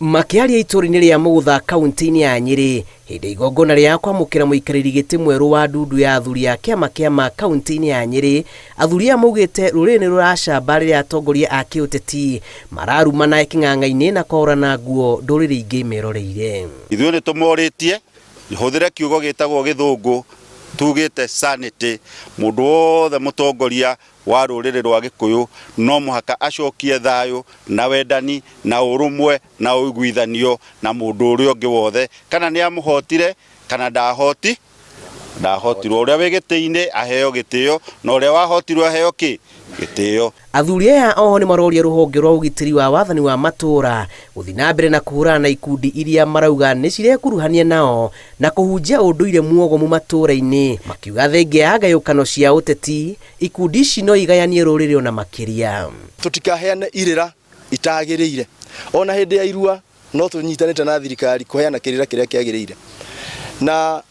Makĩaria itũũra-inĩ rĩa Mũgũtha kaunti-inĩ ya Nyĩrĩ hĩndĩ ya igongona rĩa kwamũkĩra mũikarĩri gĩtĩ mwerũ wa ndundu ya athuri a kĩama kĩama kaunti-inĩ ya Nyĩrĩ, athuri aya maugĩte rũrĩrĩ nĩ rũracamba rĩrĩa atongoria a kĩũteti mararumana kĩng'ang'a-inĩ na kũhorana nguo ndũrĩrĩ ingĩ meroreire. Ithuĩ nĩ tũmorĩtie hũthĩre kiugo gĩtagwo gĩthũngũ tugĩte sanity. Mũndũ wothe mũtongoria wa rũrĩrĩ rwa Gĩkũyũ no mũhaka acokie thayũ na wendani na ũrũmwe na ũiguithanio na mũndũ ũrĩa ũngĩ wothe, kana nĩ amũhotire kana ndahoti ndahotirwo. Ũrĩa wĩ gĩtĩ-inĩ aheo gĩtĩo na ũrĩa wahotirwo aheo kĩ gĩtĩo. Athuri aya oho nĩ maroria rũhonge rwa ũgitĩri wa wathani wa matũũra gũthiĩ na mbere na kũhũrana na ikundi iria marauga nĩ cirekuruhania nao na kũhunjia ũndũire muogomu matũũra-inĩ, makiuga thengia ya ngayũkano cia ũteti ikundi ici no igayanie rũrĩrĩ ona makĩria. Tũtikaheane irĩra itagĩrĩire. Ona hĩndĩ ya irua no tũnyitanĩte na thirikari kũheana kĩrĩra kĩrĩa kĩagĩrĩire. Na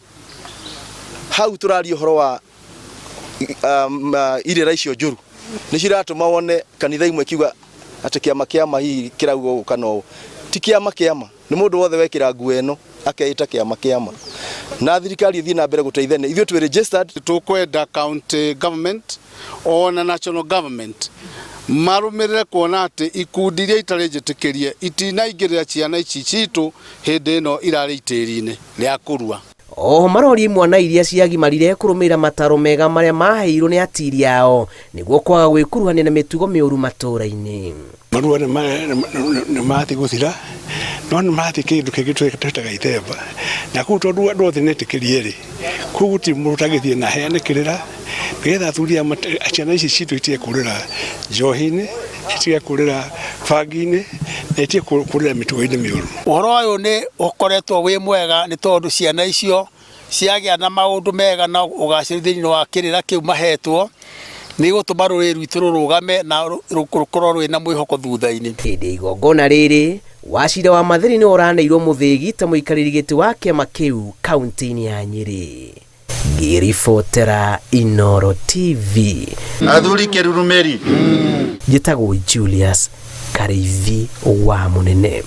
hau tũraria ũhoro wa irĩra icio njũru nĩ ciratũma wone kanitha imwe kiuga atĩ kĩama kĩama hihi kĩrauga ũũ kana ũũ. Ti kĩama kĩama, nĩ mũndũ wothe wekĩra nguo ĩno akeĩta kĩama kĩama. Na thirikari ĩthiĩ na mbere gũteithania. Ithuĩ twĩ registered. Tũkwenda county government ona national government marũmĩrĩre kuona atĩ ikundi iria itarĩ njĩtĩkĩrie itinaingĩrĩra ciana ici citũ hĩndĩ ĩno irarĩ itĩri-inĩ rĩa kũrua. Oho maroria imwana iria ciagimarire kũrũmĩrĩra mataro mega marĩa maheirwo nĩ atiri ao nĩguo kwaga gwĩkuruhania na mĩtugo mĩũru matũũra-inĩ. Marua nĩ marathiĩ gũthira, no nĩ marathiĩ kĩndũ kĩngĩ twĩtaga ithemba, na kũu tondũ andũ othe nĩ etĩkĩrie rĩ, kũu gũtirĩ mũndũ ũtangĩthiĩ na aheane kĩrĩra nĩgetha athuri aya ciana ici citũ itige kũrĩra njohi-inĩ, itige kũrĩra bangi-inĩ na itige kũrĩra mĩtugo-inĩ mĩũru. Ũhoro ũyũ nĩ ũkoretwo wĩ mwega nĩ tondũ ciana icio ciagĩa na maũndũ mega na ũgacĩru thĩinĩ wa kĩrĩra kĩu mahetwo, nĩ gũtũma rũrĩrĩ rwitũ rũrũgame na rũkorwo rwĩna mwĩhoko thutha-inĩ. Hĩndĩ ya igongona rĩrĩ, Wachira wa Mathĩri nĩwe ũraneirwo mũthĩgi ta mũikarĩri gĩtĩ wa kĩama kĩu kaunti-inĩ ya Nyĩrĩ. Ngĩribotera Inooro TV. Athuri kĩrurumĩri. Njĩtagwo Julius Karĩithi wa Mũnene.